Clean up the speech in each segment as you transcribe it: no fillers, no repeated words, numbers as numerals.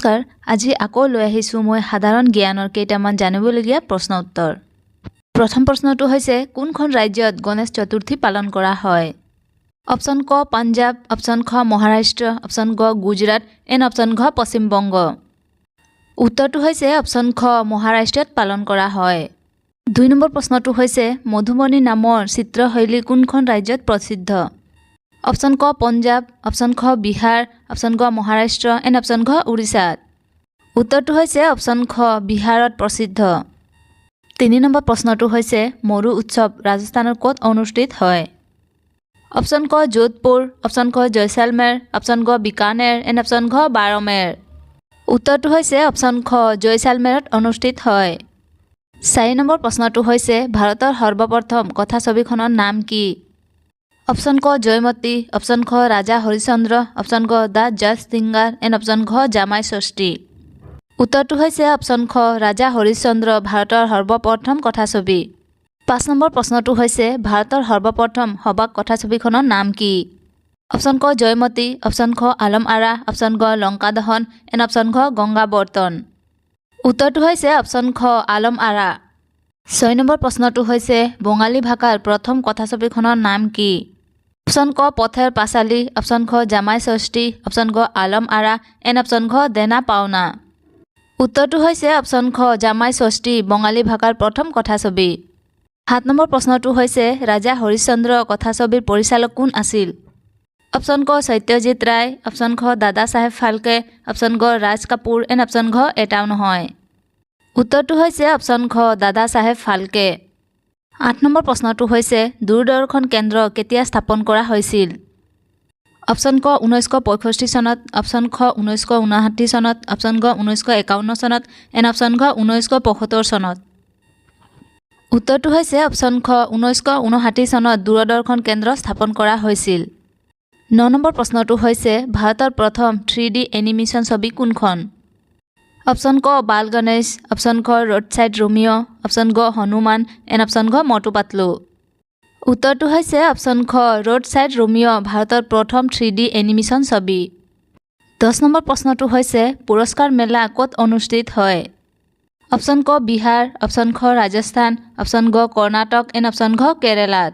নমস্কাৰ, আজি আকৌ লৈ আহিছোঁ মই সাধাৰণ জ্ঞানৰ কেইটামান জানিবলগীয়া প্ৰশ্ন উত্তৰ। প্ৰথম প্ৰশ্নটো হৈছে, কোনখন ৰাজ্যত গণেশ চতুৰ্থী পালন কৰা হয়? অপশ্যন ক পাঞ্জাৱ, অপশ্যন খ মহাৰাষ্ট্ৰ, অপশ্যন গ গুজৰাট এণ্ড অপশ্যন ঘ পশ্চিমবংগ। উত্তৰটো হৈছে অপশ্যন খ, মহাৰাষ্ট্ৰত পালন কৰা হয়। 2 নম্বৰ প্ৰশ্নটো হৈছে, মধুবনী নামৰ চিত্ৰশৈলী কোনখন ৰাজ্যত প্ৰসিদ্ধ? অপশ্যন ক পঞ্জাৱ, অপশ্যন খ বিহাৰ, অপশ্যন গ মহাৰাষ্ট্ৰ এণ্ড অপশ্যন ঘ উৰিষ্যাত। উত্তৰটো হৈছে অপশ্যন খ, বিহাৰত প্ৰসিদ্ধ। 3 নম্বৰ প্ৰশ্নটো হৈছে, মৰু উৎসৱ ৰাজস্থানৰ ক'ত অনুষ্ঠিত হয়? অপশ্যন ক যোধপুৰ, অপশ্যন খ জয়ছালমেৰ, অপশ্যন গ বিকানেৰ এণ্ড অপশ্যন ঘ বাৰমেৰ। উত্তৰটো হৈছে অপশ্যন খ, জয়ছালমেৰত অনুষ্ঠিত হয়। 4 নম্বৰ প্ৰশ্নটো হৈছে, ভাৰতৰ সৰ্বপ্ৰথম কথাছবিখনৰ নাম কি? অপশ্যন ক জয়মতী, অপশ্যন খ ৰাজা হৰিশ্চন্দ্ৰ, অপশ্যন গ the জাজ ছিংগাৰ এণ্ড অপশ্যন ঘ জামাই ষষ্ঠী। উত্তৰটো হৈছে অপশ্যন খ, ৰাজা হৰিশ্চন্দ্ৰ ভাৰতৰ সৰ্বপ্ৰথম কথাছবি। 5 নম্বৰ প্ৰশ্নটো হৈছে, ভাৰতৰ সৰ্বপ্ৰথম সবাক কথাছবিখনৰ নাম কি? অপশ্যন ক জয়মতী, অপশ্যন খ আলম আৰা, অপশ্যন গ লংকা দহন এণ্ড অপশ্যন ঘ গংগাবৰ্তন। উত্তৰটো হৈছে অপশ্যন খ, আলম আৰা। 6 নম্বৰ প্ৰশ্নটো হৈছে, বঙালী ভাষাৰ প্ৰথম কথাছবিখনৰ নাম কি? অপশ্যন ক পথেৰ পাঁচালী, অপশ্যন খ জামাই ষষ্ঠী, অপশ্যন গ আলম আৰা এণ্ড অপশ্যন ঘ দেনা পাওনা। উত্তৰটো হৈছে অপশ্যন খ, জামাই ষষ্ঠী বঙালী ভাষাৰ প্ৰথম কথাছবি। 7 নম্বৰ প্ৰশ্নটো হৈছে, ৰাজা হৰিশ্চন্দ্ৰ কথাছবিৰ পৰিচালক কোন আছিল? অপশ্যন ক সত্যজিৎ ৰায়, অপশ্যন খ দাদা চাহেব ফাল্কে, অপশ্যন গ ৰাজ কাপুৰ এণ্ড অপশ্যন ঘ এটাও নহয়। উত্তৰটো হৈছে অপশ্যন খ, দাদা চাহেব ফাল্কে। 8 নম্বৰ প্ৰশ্নটো হৈছে, দূৰদৰ্শন কেন্দ্ৰ কেতিয়া স্থাপন কৰা হৈছিল? অপশ্যন ক 1965 চনত, অপশ্যন খ 1959 চনত, অপশ্যন গ 1951 চনত এণ্ড অপশ্যন ঘ 1975 চনত। উত্তৰটো হৈছে অপশ্যন খ, 1959 চনত দূৰদৰ্শন কেন্দ্ৰ স্থাপন কৰা হৈছিল। 9 নম্বৰ প্ৰশ্নটো হৈছে, ভাৰতৰ প্ৰথম 3D animation ছবি কোনখন? অপশ্যন ক বাল গণেশ, অপশ্যন খ ৰোড ছাইড ৰোমিঅ', অপশ্যন গ হনুমান এণ্ড অপশ্যন ঘ মটু পাতলু। উত্তৰটো হৈছে অপশ্যন খ, ৰোড ছাইড ৰোমিঅ' ভাৰতৰ প্ৰথম 3D animation ছবি। 10 নম্বৰ প্ৰশ্নটো হৈছে, পুৰস্কাৰ মেলা ক'ত অনুষ্ঠিত হয়? অপশ্যন ক বিহাৰ, অপশ্যন খ ৰাজস্থান, অপশ্যন গ কৰ্ণাটক এণ্ড অপশ্যন ঘ কেৰেলাত।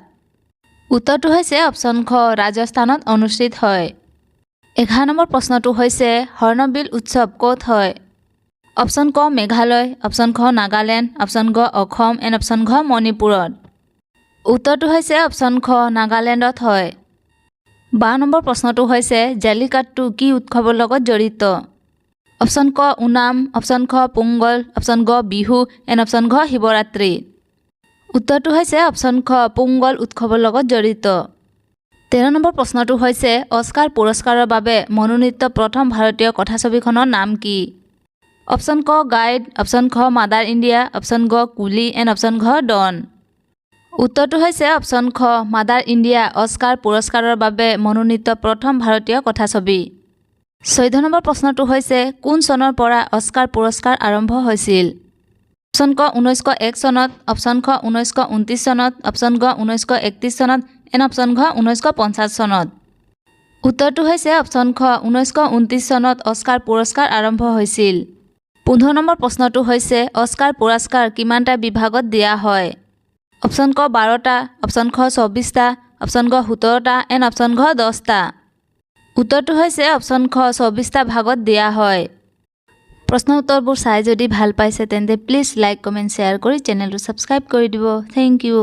উত্তৰটো হৈছে অপশ্যন খ, ৰাজস্থানত অনুষ্ঠিত হয়। 11 নম্বৰ প্ৰশ্নটো হৈছে, হৰ্ণবিল উৎসৱ ক'ত হয়? অপশ্যন ক মেঘালয়, অপশ্যন খ নাগালেণ্ড, অপশ্যন গ অসম এণ্ড অপশ্যন ঘ মণিপুৰত। উত্তৰটো হৈছে অপশ্যন খ, নাগালেণ্ডত হয়। 12 নম্বৰ প্ৰশ্নটো হৈছে, জালিকাট্টু কি উৎসৱৰ লগত জড়িত? অপশ্যন ক ওনাম, অপশ্যন খ পোংগল, অপশ্যন গ বিহু এণ্ড অপশ্যন ঘ শিৱৰাত্ৰি। উত্তৰটো হৈছে অপশ্যন খ, পোংগল উৎসৱৰ লগত জড়িত। 13 নম্বৰ প্ৰশ্নটো হৈছে, অস্কাৰ পুৰস্কাৰৰ বাবে মনোনীত প্ৰথম ভাৰতীয় কথাছবিখনৰ নাম কি? অপশ্যন ক গাইড, অপশ্যন খ মাদাৰ ইণ্ডিয়া, অপশ্যন গ কুলি এণ্ড অপশ্যন ঘ ডন। উত্তৰটো হৈছে অপশ্যন খ, মাদাৰ ইণ্ডিয়া অস্কাৰ পুৰস্কাৰৰ বাবে মনোনীত প্ৰথম ভাৰতীয় কথাছবি। 14 নম্বৰ প্ৰশ্নটো হৈছে, কোন চনৰ পৰা অস্কাৰ পুৰস্কাৰ আৰম্ভ হৈছিল? অপশ্যন ক 1901 চনত, অপশ্যন খ 1929 চনত, অপশ্যন গ 1931 চনত এণ্ড অপশ্যন ঘ 1950 চনত। উত্তৰটো হৈছে অপশ্যন খ, 1929 চনত অস্কাৰ পুৰস্কাৰ আৰম্ভ হৈছিল। 15 নম্বৰ প্ৰশ্নটো হৈছে, অস্কাৰ পুৰস্কাৰ কিমানটা বিভাগত দিয়া হয়? অপশ্যন ক 12টা, অপশ্যন খ 24টা, অপশ্যন গ 17টা এণ্ড অপশ্যন ঘ 10টা। উত্তৰটো হৈছে অপশ্যন খ, 24টা ভাগত দিয়া হয়। প্ৰশ্ন উত্তৰবোৰ চাই যদি ভাল পাইছে, তেন্তে প্লিজ লাইক, কমেণ্ট, শ্বেয়াৰ কৰি চেনেলটো ছাবস্ক্ৰাইব কৰি দিব। Thank U.